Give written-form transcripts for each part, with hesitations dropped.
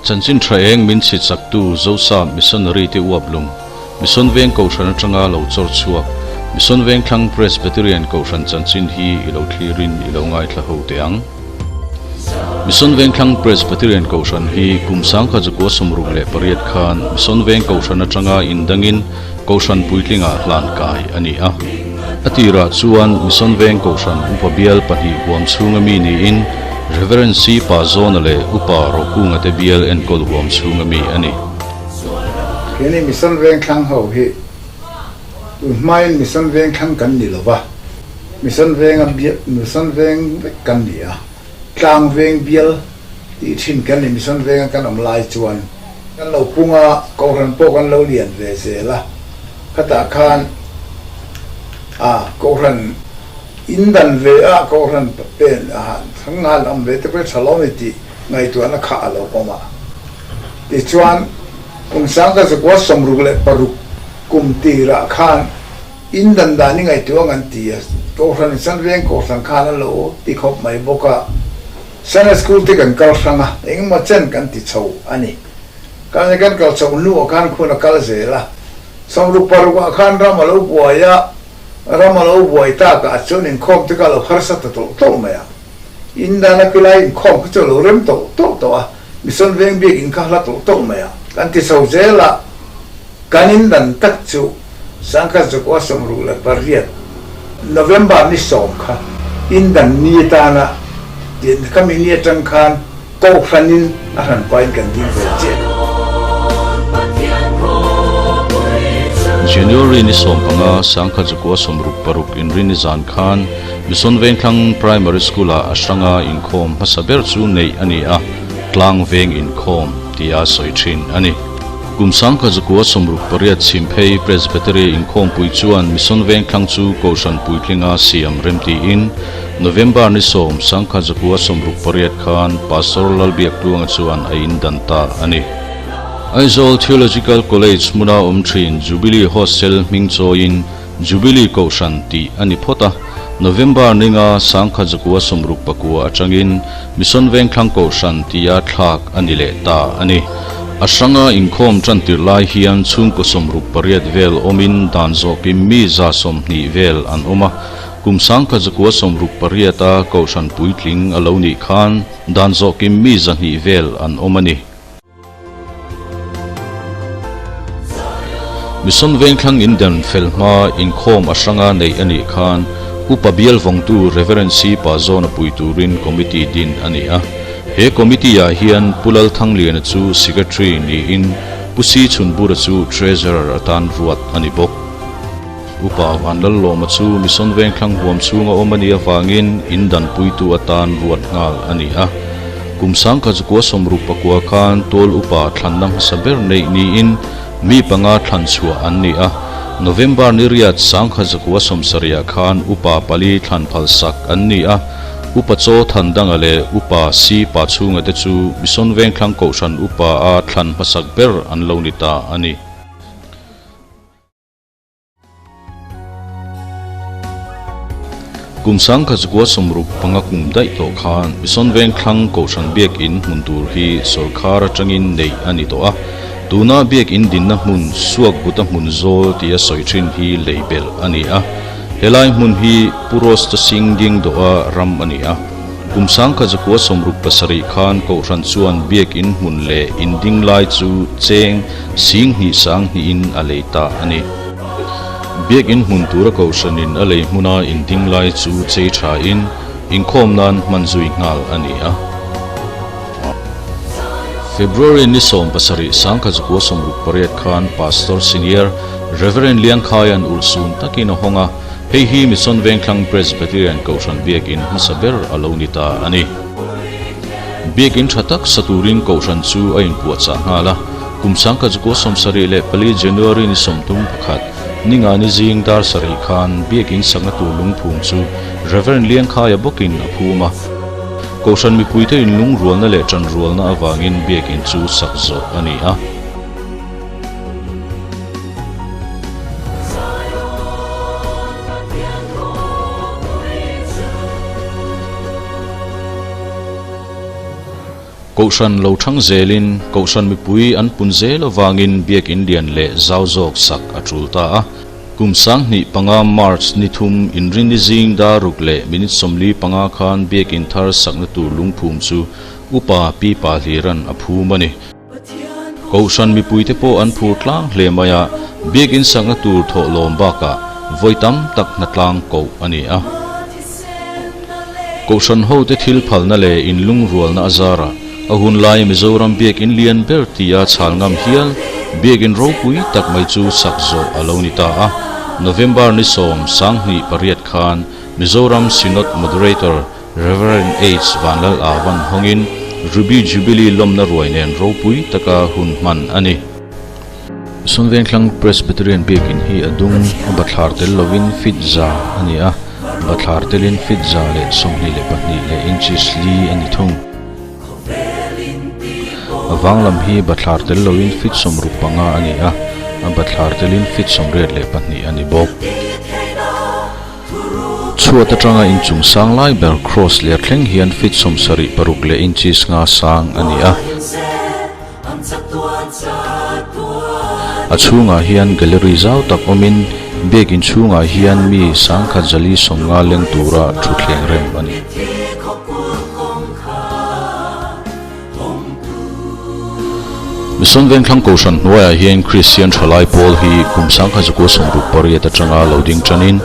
Chanchin tha eng min chhi chaktu Zosa Missionary te uap lung, Mission Veng Kohhran atanga lo chawr chhuak, Mission Vengthlang Presbyterian Kohhran chanchin hi i lo thlirin i lo ngaithla ho teh ang. Mission Vengthlang Presbyterian Kohhran hi kum 1968 khan Mission Veng Kohhran atanga indangin Kohhran puitlingah hlan kai a ni a. A tirah chuan Mission Veng Kohhran Upa Bial pahnih huam chhunga mi niin Reverend C. Pazawna leh Upa Rokunga te bial enkawl huam chhunga mi a ni. Keini Mission Vengthlang ho hi tun hmain Mission Vengthlang kan ni lo va. Mission venga Mission veng vek kan ni a, tlang veng bial tih thin kan ni Mission venga kan awm lai chuan kan lo pung a, Kohhran pawh kan lo lian ve zel a, khatah khan a Kohhran in dan ve a, Kohhran pen a han han awm ve te pawh hi tha lo a ni tih ngaihtuahna kha a lo awm a. Tichuan kum 1966 kum tirah khan In dan dan i ngaihtuah ang an ti a, Kohhran in San Veng Kohhran khan a lo ti khawp mai bawk a, Sunday School te kan kal hrang a, engemaw chen kan ti chho a ni. Kan kan kal chhoh hnuah khan khun a kal zel a, 66 ah khan ram a lo buai a, ram a lo buai takah chuan inkhawm te kha a lo harsa ta tawlh tawlh mai a, in dan a kilai inkhawm kha chu a lo rem tawlh tawlh tawh a, Mission Veng biak in kha hla tawlh tawlh mai a, kan ti chho zel a. Kan in dan tak chu 1968 November ni 10 kha in dan ni atana tin khami ni atang khan Kohhranin a hran pain kan ding ve chiah. January ni 15 1966 inrin ni zan khan Mission Vengthlang Primary School-ah a hranga inkhawm hmasa ber chu neih a ni a, tlang veng inkhawm tia sawi thin a ni. Kum 1968 Chhimphei Presbytery inkhawmpui chuan Mission Vengthlang chu Kohhran puitlinga siam remtiin November ni 10, 1968 khan Pastor Lalbiaktluanga chuan a indan ta a ni. Aizawl Theological College hmuna awm thin Jubilee Hostel hming chawiin Jubilee Kohhran tih a ni phawt a, November ninga 1969 atangin Mission Vengthlang Kohhran tia thlak a ni leh ta a ni. A hranga inkhawm tan tirh lai hian chhungkaw 68 vel awmin dan zawkin mi 120 vel an awm a, kum 1968 a Kohhran puitling a lo nih khan dan zawkin mi 200 vel an awm a ni. Mission Vengthlang in den fel hma inkhawm a hranga neih a nih khan Upa Bial vawngtu Rev. C. Pazawna pui turin Committee din a ni a. He Committee ah hian Pu Lalthangliana chu Secretary niin Pu C. Chhunbura chu Treasurer atan ruat a ni bawk. Upa Vanlallawma chu Mission Vengthlang huam chhunga awm a nih avangin in danpuitu atan ruat nghal a ni a. Kum 1969 khan tual upa thlanna hmasa ber neih niin mi panga thlan chhuah an ni a. November ni riat 1970 khan upa pali thlan phal sak an ni a. Upa Chaw Thandanga leh Upa Si Pa chhunga te chu Mission Vengthlang Kohhran upa a thlan hmasak ber an lo ni ta a ni. Kum 1965 kum daih tawh khan Mission Vengthlang Kohhran Biakin hmun tur hi sawrkar atangin neih a ni tawh a, tuna Biakin dinna hmun Suakbuta hmun zawl tia sawi thin hi lei belh a ni a, helai hmun hi Pu Rosta Singh ding dawha ram a ni a. Kum 1967 khan Kohhran chuan Biakin hmun leh in ding lai chu cheng sing hnih sang hnihin a lei ta a ni. Biakin hmun tura Kohhranin a lei hmuna in ding lai chu chei thain inkhawm nan hman zui nghal a ni a. February ni 17 1968 khan Pastor Senior Rev. Liangkhaia'n ulhsun takin a hawng a, hei hi Mission Vengthlang Presbyterian Kohhran Biakin hmasa ber a lo ni ta a ni. Biakin tha tak sa turin Kohhran chu a inpuahchah nghal a, kum 1974 January ni 31, Ningani zing dar sarih khan Biakin sakna tur lungphum chu Rev. Liangkhaia bawkin a phum a. Kohhran mipuite inlungrualna leh tanrualna avangin Biakin chu sak zawh a ni a. Kohhran lo thang zelin Kohhran mipui an pun zel avangin Biakin lian leh zau zawk sak a tul ta a. Kum 2005 March ni thum inrinni zing dar ruk leh minute 45 khan Biakin thar sakna tur lungphum chu Upa Pi Pa Hliran a phum a ni. Kohhran mipuite pawh an phur tlang hle mai a, Biakin sakna tur thawhlawm bakah vawi tam tak hnatlang koh a ni a. Kohhran hote thil phalna leh inlungrualna a zarah a hun laia Mizoram Biakin lian ber tia chhal ngam hial Biakin ropui tak mai chu sak zawh a lo ni ta a. November ni 28 khan Mizoram Synod Moderator Rev. H. Vanlal Avan hawngin Ruby Jubilee lawmna ruai nen ropui taka hun hman a ni. Sawnvengthlang Presbyterian Biakin hi a dung a bathlar tel lovin feet za a ni a, bathlar telin feet 122 leh inches li a ni thung. A vang lam hi bathlar tel lovin feet 65 a ni a, a bathlar telin feet 82 a ni bawk. Chhuat atanga inchung sang lai ber cross ler thleng hian feet 76 leh inches nga sang a ni a. A chhungah hian gallery zau tak awmin biakin chhungah hian mi 1450 leng tura thutthleng rem a ni. Mission Vengthlang Kohhran hnuaiah hian Kristian thalai pawl hi kum 1968 atanga lo ding tanin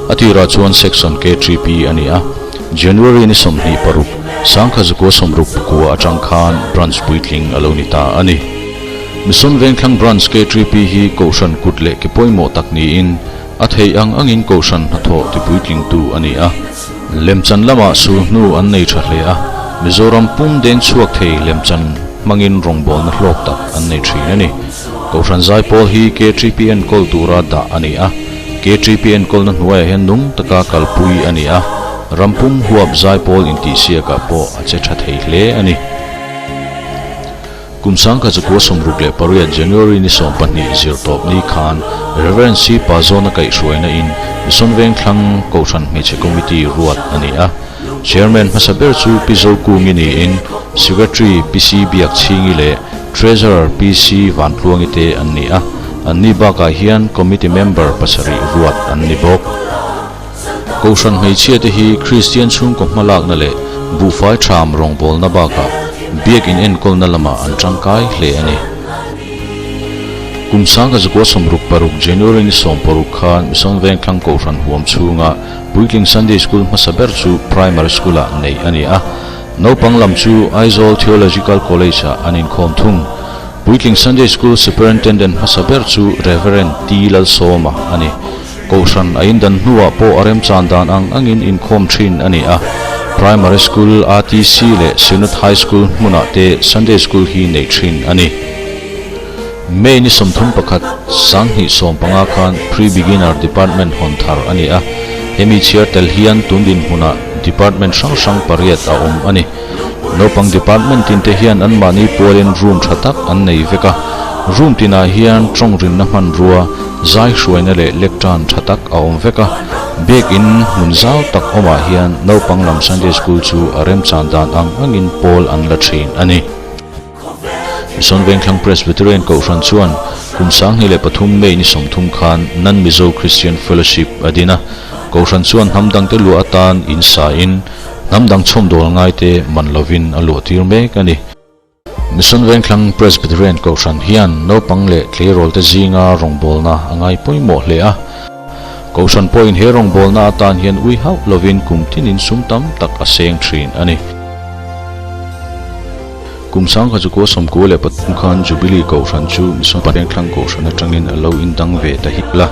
a tirah chuan Section KTP a ni a. January ni 26, 1969 atang khan Branch puitling a lo ni ta a ni. Mission Vengthlang Branch KTP hi Kohhran kut leh ke pawimawh tak niin a theih ang angin Kohhran hnathawh tipuitlingtu a ni a. Lemchan lamah sulhnu an nei tha hle a, Mizoram pum deng chhuak thei lemchan hmangin rawngbawlna hlawk tak an nei thin a ni. Kohhran zaipawl hi KTP enkawl tura dah a ni a, KTP enkawlna hnuaiah hian nung taka kalpui a ni a, ram pum huap zaipawl intihsiakah pawh a che tha thei hle a ni. Kum 1968 January ni 12 zirtawp ni khan Rev. C. Pazawna kaihhruaina in Mission Vengthlang Kohhran Hmeichhe Committee ruat a ni a. Chairman hmasa ber chu Pi Zokungi niin Secretary Pi C. Biakchhingi leh Treasurer Pi C. Vantluangi te an ni a. Anni bakah hian Committee member pasarih ruat an ni bawk. Kohhran hmeichhia te hi Kristian chhungkaw hmalakna leh buhfai tham rawngbawlna bakah biak in enkawlna lamah an tangkai hle a ni. Kum 1966 January ni 16 khan Mission Vengthlang Kohhran huam chhunga Puitling Sunday School hmasa ber chu Primary School-ah neih a ni a. Naupang lam chu Aizawl Theological College-ah an inkhawm thung. Puitling Sunday School Superintendent hmasa ber chu Rev. T. Lalsawma a ni. Kohhran a indan hnuah pawh a remchan dan ang angin inkhawm thin a ni a. Primary School, RTC leh Synod High School hmunah te Sunday School hi neih thin a ni. May ni 31, 2015 khan Pre-Beginner Department hawn thar a ni a. Hemi chhiar tel hian tun dinhmunah Department hrang hrang pariat a awm a ni. Naupang department tin te hian anmahni pualin room tha tak an nei vek a, room tinah hian tawng rinna hmanrua, zai hruaina leh lectern tha tak a awm vek a. Biakin hmun zau tak awmah hian naupang lam Sunday School chu a remchan dan ang angin pawl an la thin a ni. Mission Vengthlang Presbyterian Kohhran chuan kum 2003 May ni 30 khan Nan Mizo Christian Fellowship a din a, Kohhran chuan hnam dangte luah atan in sain hnam dang chhawmdawl ngaite man lovin a luah tir mek a ni. Mission Vengthlang Presbyterian Kohhran hian naupang leh tleirawlte zinga rawngbawlna a ngai pawimawh hle a. Kohhran pawhin he rawngbawlna atan hian ui hauh lovin kum tinin sum tam tak a seng thin a ni. Kum 1993 khan Jubilee Kohhran chu Mission Vengthlang Kohhran atangin a lo indang ve ta hip la,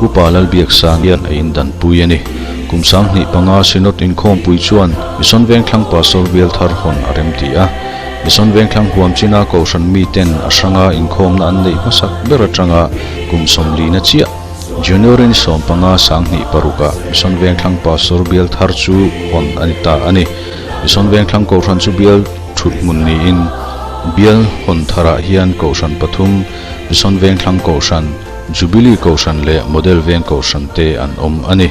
Upa Lalbiaksang hian a indanpui a ni. Kum 2005 Synod inkhawmpui chuan Mission Vengthlang Pastor bial thar hawn a remti a. Mission Vengthlang huam china Kohhran miten a hranga inkhawmna an neih hmasak ber atanga kum 40 chiah January ni 15 2006 ah Mission Vengthlang Pastor bial thar chu hawn a ni ta a ni. Mission Vengthlang Kohhran chu bial thut hmun niin bial hawn tharah hian Kohhran pathum, Mission Vengthlang Kohhran, Jubilee Kohhran leh Model Veng Kohhran te an awm a ni.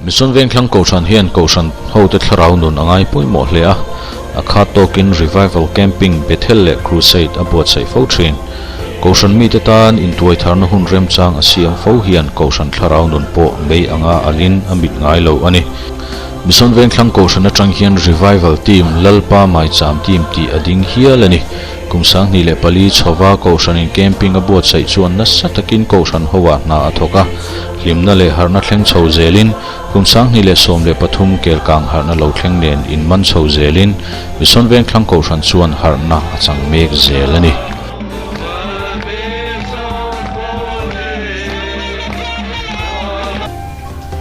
Mission Vengthlang Kohhran hian Kohhran hote thlarau nun a ngai pawimawh hle a, a khat tawkin Revival Camping, Bethel leh Crusade a buatsaih fo thin. Kohhran mite tan intuaitharna hun remchang a siam fo hian Kohhran thlarau nun pawh mei anga alin a mit ngai lo a ni. Mission Vengthlang Kohhran atang hian Revival Team, Lalpa Maicham Team tih a ding hial a ni. Kum 2004 chhova Kohhranin camping a buatsaih chuan nasa takin Kohhran hoah hna a thawk a, hlimna leh harhna thleng chho zelin kum 2013 kelkang harhna lo thleng nen inman chho zelin Mission Vengthlang Kohhran chuan harhna a chang mek zel a ni.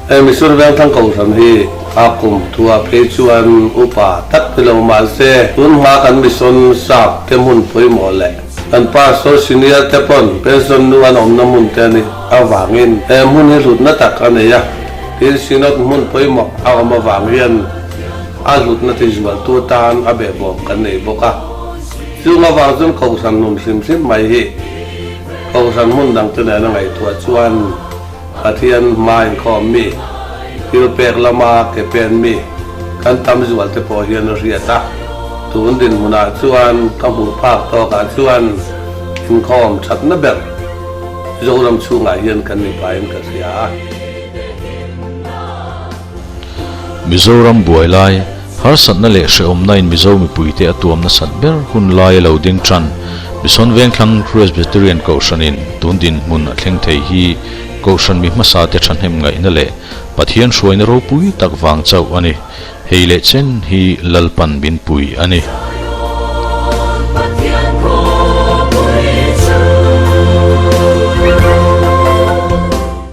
Hei Missouri Vengthlang Kohhran hi a kum thuah phei chuan upa tak ni lo mahse tun hma kan mission sap te hmun pawimawh leh kan pastor senior te pawn pension nu an awmna hmun te a nih avangin he hmun hi hlutna tak a nei a, tin synod hmun pawimawh a awm avang hian a hlutna ti zualtu atan a behbawm kan nei bawk a. Chung avang chuan Kohhran nun hrim hrim mai hi Kohhran hmun dang te nena ngaihtuah chuan Pathian hma inkhawm mi, thil pek lama ke pen mi kan tam zual te pawh hian a hriat a. Tun dinhmunah chuan ka hmuh phak tawkah chuan inkhawm thatna ber Zoram chhungah hian kan ni pahin ka hria a. Mizoram buai lai, harsatna leh hrehawmna in Mizo mipuite a tuam nasat ber hun lai a lo ding tan. Mission Vengthlang Presbyterian Kohhranin tun dinhmun a thleng thei hi Kohhran mi hmasa te thahnem ngaihna leh Pathian hruaina ropui tak vang chauh a ni. Hei leh chen hi Lalpan min pui a ni.